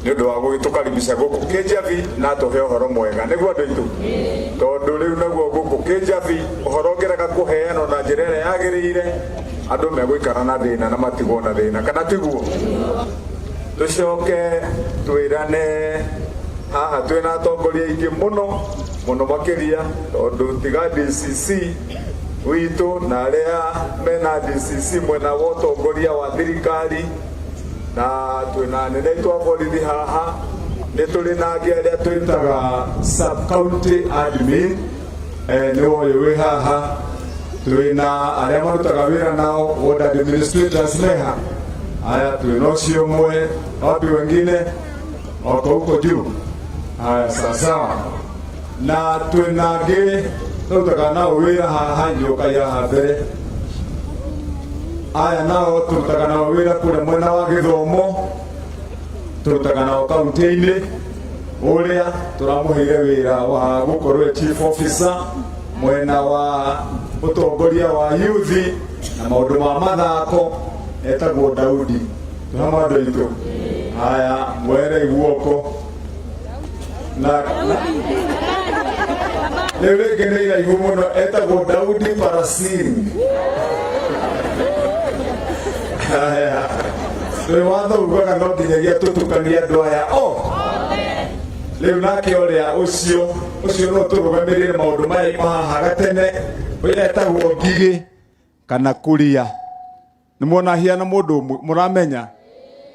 Nĩ ũndũ wa gũgĩtũkaribisha gũkũ Kĩnjabi na atũhe ũhoro mwega nĩguo andũ aitũ, tondũ rĩu naguo gũkũ Kĩnjabi ũhoro ũngĩrega kũheanwo na njĩra ĩrĩa yagĩrĩire, andũ megũikara na thĩna na matigwo na thĩna, kana tiguo? Tũcoke twĩrane haha twĩna atongoria aingĩ mũno mũno makĩria, tondũ tiga DCC witũ na arĩa mena DCC mwena wa ũtongoria wa thirikari, na twĩna anene aitũ a borithi haha, nĩ tũrĩ na angĩ arĩa twĩtaga sub county admin, nĩ ũyũ wĩ haha, twĩna arĩa marutaga wĩra nao ward administrators meha aya, twĩna ũcio ũmwe, wapi wengine wako huko juu. Haya, sawasawa, na twĩna angĩ tũrutaga nao wĩra haha, njoka ya haha mbere, aya nao tũrutaga nao wĩra kũrĩa mwena wa gĩthomo, tũrutaga nao kaunti-inĩ, ũrĩa tũramũheire wĩra wa gũkorwo e chief officer mwena wa ũtongoria wa youth na maũndũ ma mathako, etagwo Daudi. Tũhamwe andũ aitũ, haya mwere guoko na rĩu rĩngĩ nĩ iraihu mũno, etagwo Daudi Parasin. Haya, rĩu watho ugaga no nginyagia tũtukanie andũ aya o rĩu, nake ũrĩa ũcio no tũrũgamĩrĩre maũndũ maya mahaha gatene, ũyũ etagwo Ngigĩ kana Kuria. Nĩ muona hiana mũndũ ũmwe mũramenya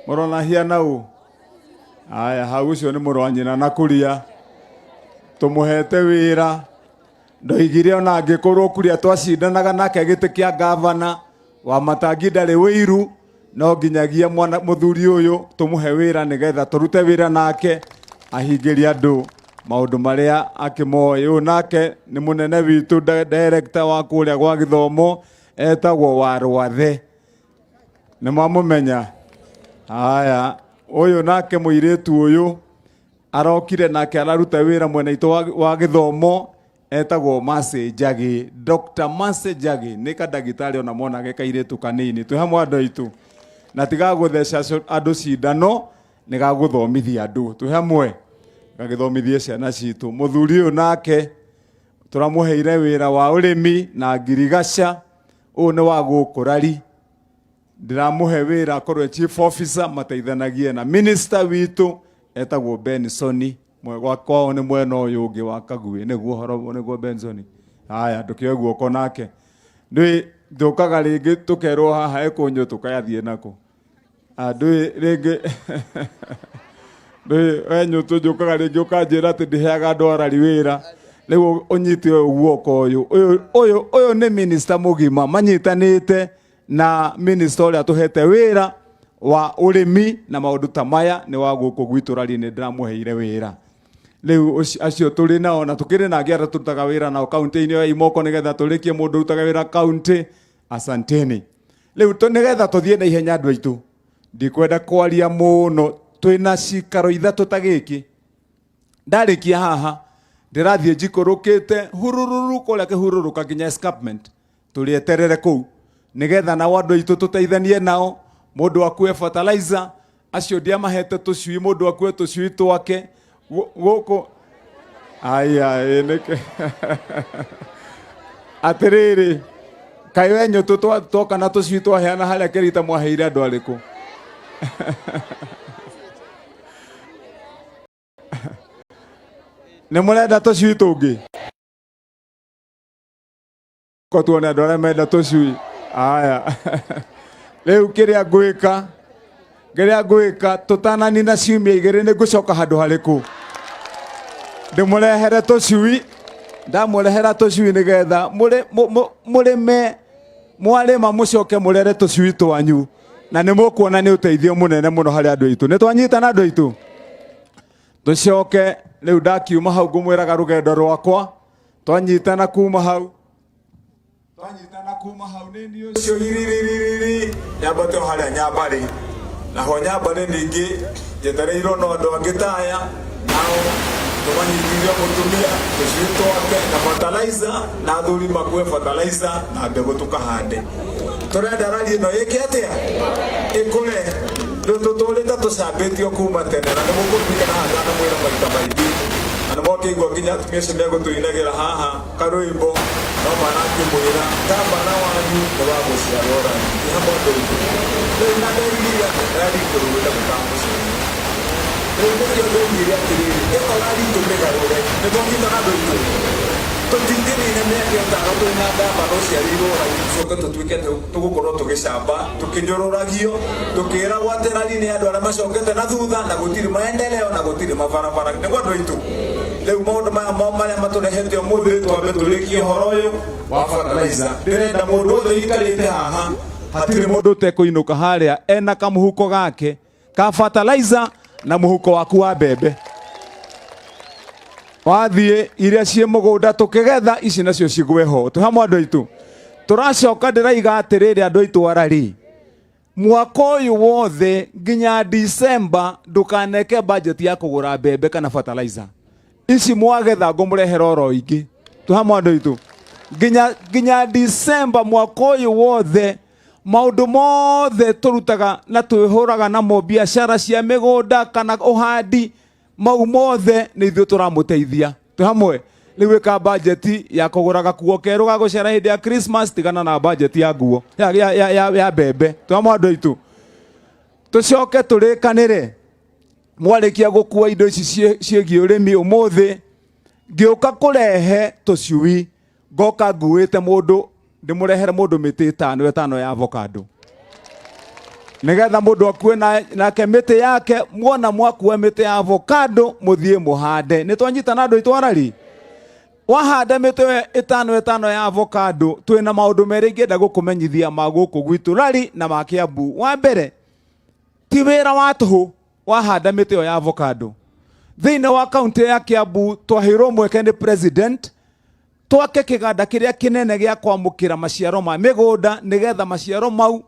mũrona hiana ũ? Aya, hau ũcio nĩ mũrũ wa nyina na Kuria, tũmũhete wĩra. Ndoigire ona angĩkorwo Kuria twacindanaga nake gĩtĩ kĩa gavana wa Matangi ndarĩ wĩiru, no nginyagia mwana mũthuri ũyũ tũmũhe wĩra nĩgetha tũrute wĩra nake ahingĩrie andũ maũndũ marĩa akĩmoĩ. Ũyũ nake nĩ mũnene witũ, director wa kũrĩa gwa gĩthomo, etagwo Warwathe, nĩ mwamũmenya. Haya, ũyũ nake mũirĩtu ũyũ arokire nake araruta wĩra mwena itũ wa gĩthomo, etagwo Mercy Njagi, Dr. Mercy Njagi, nĩ kandagĩtarĩ ona monage kairĩtu kanini. Twĩ hamwe andũ aitũ, na tiga gũtheca andũ cindano, nĩ gagũthomithia andũ. Twĩ hamwe, gagĩthomithie ciana citũ. Mũthuri ũyũ nake tũramũheire wĩra wa ũrĩmi na ngirigaca, ũyũ nĩ wa gũkũ rari, ndĩramũhe wĩra akorwo e chief officer, mateithanagie na minister witũ etagwo Benson. Kwao nĩ mwena ũyũ ũngĩ wa Kaguĩ, nĩguo ũhoro nĩguo Benson. Haya, ndũkĩoe guoko nake. Ndũĩ ndũkaga rĩngĩ tũkerwo haha ekũnyũ tũkayathiĩ nako. Ndũĩ rĩngĩ ndũĩ we nyũtũ njũkaga rĩngĩ ũkanjĩra atĩ ndĩheaga andũ arari wĩra, rĩu ũnyite ũyũ guoko, ũyũ ũyũ ũyũ ũyũ nĩ minister mũgima manyitanĩte na minister ũrĩa tũhete wĩra wa ũrĩmi na maũndũ ta maya, nĩ wa gũkũ gwitũ rari, nĩ ndĩramũheire wĩra. Rĩu acio tũrĩ nao, na tũkĩrĩ na angĩ arĩa tũrutaga wĩra nao kaunti-inĩ ya Imoko, nĩgetha tũrĩkie mũndũ ũrutaga wĩra kaunti. Asanteni. Rĩu nĩgetha tũthiĩ na ihenya, andũ aitũ, ndikwenda kwaria mũno, twĩna cikaro ithatũ ta gĩkĩ. Ndarĩkia haha ndĩrathiĩ njikũrũkĩte hurururu kũrĩa kĩhurũrũka nginya escarpment, tũrĩeterere kũu nĩgetha nao andũ aitũ tũteithanie nao, mũndũ akue fertilizer, acio ndiamahete tũcui, mũndũ akue tũcui twake gũkũ. Aya, ĩ nĩkĩ atĩrĩrĩ, kaĩ we nyũtũ twoka na tũcui twaheana harĩa kĩrita, mwaheire andũ arĩkũ? Nĩ mũrenda tũcui tũngĩ? Ko tuone andũ arĩa menda tũcui. Aya, rĩu kĩrĩa ngwĩka tũtananina ciumia 2, nĩ ngũcoka handũ harĩkũ ndĩmũrehere tũcui. Ndamũrehera tũcui nĩgetha mũrĩme, mwarĩma mũcoke mũrere tũcui twanyu, na nĩ mũkuona nĩ ũteithio mũnene mũno harĩ andũ aitũ. Nĩ twanyitana andũ aitũ? Tũcoke rĩu ndakiuma hau ngũmwĩraga rũgendo rwakwa, twanyitana kuma hau, nĩ niĩ ũcio iriririri nyambate o harĩa Nyambarĩ, naho Nyambarĩ ningĩ njetereirwo no andũ angĩ ta aya, nao tũmanyitithie mũtumia tũcui twake na fertilizer, na athuri makue fertilizer na mbegũ tũkahande. Tũrenda rari ĩno ĩke atĩa? Ĩkũre. Rĩu tũtũrĩte. Tũcambĩtio kuma tene na nĩ mũkũririkana haha ndanamwĩra maita maingĩ, na nĩ mwakĩigua nginya atumia acio megũtũinagĩra haha karwĩmbo, no marakĩmwĩra gavana wanyu nĩ wa gũciarwo rari. Nĩ hamwe andũ aitũ rĩu na nderigire atĩ rari tũrũĩte mũkamũcemia. Rĩu nĩkĩo ndoigire atĩrĩrĩ, ĩno rari tũmĩgarũre. Nĩ twanyitana andũ aitũ? Tũtingĩnina mĩaka 5 twĩna gavana ũciarĩirwo rari, tũcoke tũtuĩke tũgũkorwo tũgĩcamba, tũkĩnyũrũragio, tũkĩragwo atĩ rari nĩ andũ arĩa macokete na thutha na gũtirĩ maendeleo na gũtirĩ mabarabara. Nĩguo andũ aitũ, rĩu maũndũ maya marĩa matũrehete ũmũthĩ, twambe tũrĩkie ũhoro ũyũ wa fertilizer. Ndĩrenda mũndũ wothe ũikarĩte haha, hatirĩ mũndũ ũtekũinũka harĩa ena kamũhuko gake ka fertilizer na mũhuko waku wa mbembe. Wathiĩ iria ciĩ mũgũnda tũkĩgetha ici nacio cigwe ho. Twĩ hamwe andũ aitũ? Tũracoka ndĩraiga atĩrĩrĩ, andũ aitũ arari, mwaka ũyũ wothe nginya December ndũkaneke budget ya kũgũra mbembe kana fertilizer. Ici mwagetha ngũmũrehera oro ingĩ. Twĩ hamwe andũ aitũ? Nginya December mwaka ũyũ wothe, maũndũ mothe tũrutaga na twĩhũraga namo biacara cia mĩgũnda kana ũhandi, mau mothe nĩ ithuĩ tũramũteithia. Twĩ hamwe? Rĩu ĩka bajeti ya kũgũra gakuo kerũ ga gũcera hĩndĩ ya Christmas, tigana na bajeti ya nguo ya mbembe. Twĩ hamwe andũ aitũ? Tũcoke tũrĩkanĩre, mwarĩkia gũkua indo ici ciĩgiĩ ũrĩmi ũmũthĩ, ngĩũka kũrehe tũcui, ngoka nguĩte mũndũ, ndĩmũrehere mũndũ mĩtĩ ĩtano ĩtano ya avocado, nigetha mũndũ akue nake mĩtĩ yake. Muona mwakua mĩtĩ ya avocado, mũthiĩ mũhande. Nĩ twanyitana andũ aitũ arari? Wahanda mĩtĩ ĩyo ĩtano ĩtano ya avocado, twĩna maũndũ merĩ ingĩenda gũkũmenyithia ma gũkũ gwitũ Rari na ma Kiambu. Wa mbere, ti wĩra wa tũhũ wahanda mĩtĩ ĩyo ya avocado. Thĩinĩ wa kaunti ya Kiambu twaheirwo mweke nĩ president twake kĩganda kĩrĩa kĩnene gĩa kwamũkĩra maciaro ma mĩgũnda, nĩgetha maciaro mau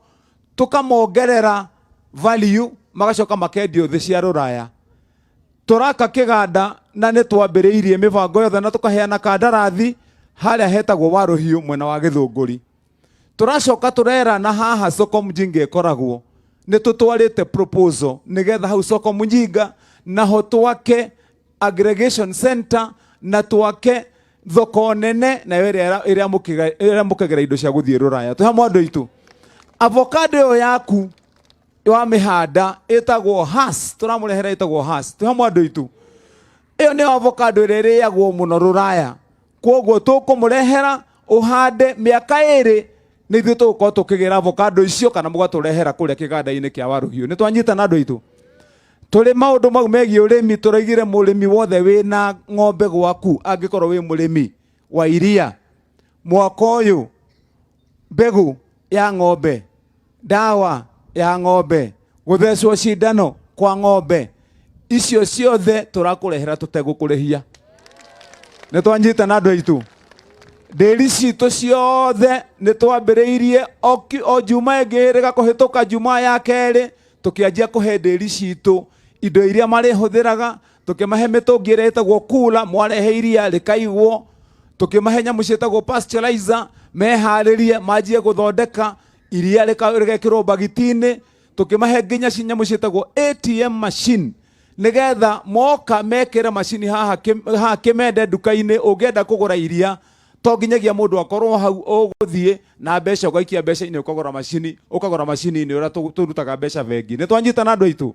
tũkamongerera value, magacoka makendio thĩ cia rũraya. Tũraka kĩganda na nĩ twambĩrĩirie mĩbango yothe na tũkaheana kandarathi harĩa hetagwo Warũhiũ mwena wa Gĩthũngũri. Tũracoka tũrerana haha soko mjinga ĩkoragwo, nĩ tũtwarĩte proposal nĩgetha hau soko mjinga naho twake aggregation center na twake thoko nene nayo ĩrĩa ĩrĩa indo cia gũthiĩ rũraya. Twĩ hamwe andũ aitũ? Avocado ĩyo yaku wamĩhanda ĩtagwo Hass, tũramũrehera ĩtagwo Hass. Twĩ hamwe andũ aitũ? Ĩyo nĩyo avocado ĩrĩa ĩrĩagwo mũno rũraya. Koguo tũkũmũrehera ũhande, mĩaka 2 nĩ ithuĩ tũgũkorwo tũkĩgĩra avocado icio kana mũgatũrehera kũrĩa kĩganda-inĩ kĩa Warũhiũ. Nĩ twanyitana andũ aitũ? Tũrĩ maũndũ mau megiĩ ũrĩmi, tũraigire mũrĩmi wothe wĩna ng'ombe gwaku, angĩkorwo wĩ mũrĩmi wa iria, mwaka ũyũ mbegũ ya ng'ombe, ndawa ya ng'ombe, gũthecwo cindano kwa ng'ombe, icio ciothe tũrakũrehera tũtegũkũrĩhia. Nĩ twanyitana andũ aitũ? Ndĩri citũ ciothe nĩ twambĩrĩirie o juma ĩngĩhĩrĩga kũhĩtũka, juma ya kerĩ tũkĩanjia kũhe ndĩri citũ indo iria marĩhũthĩraga, tũkĩmahe mĩtũngi ĩrĩa ĩtagwo kula, mwarehe iria rĩkaigwo, tũkĩmahe nyamũ ciĩtagwo pasteurizer, meharĩrie manjie gũthondeka iria rĩgekĩrwo bagiti-inĩ, tũkĩmahe nginya nyamũ ciĩtagwo ATM machine, nĩgetha moka mekĩre macini haha haha kĩmende nduka-inĩ. Ũngĩenda kũgũra iria, to nginyagia mũndũ akorwo hau, ũgũthiĩ na mbeca, ũgaikia mbeca-inĩ, ũkagũra macini, ũkagũra macini-inĩ ũrĩa tũrutaga mbeca bengi. Nĩ twanyitana andũ aitũ?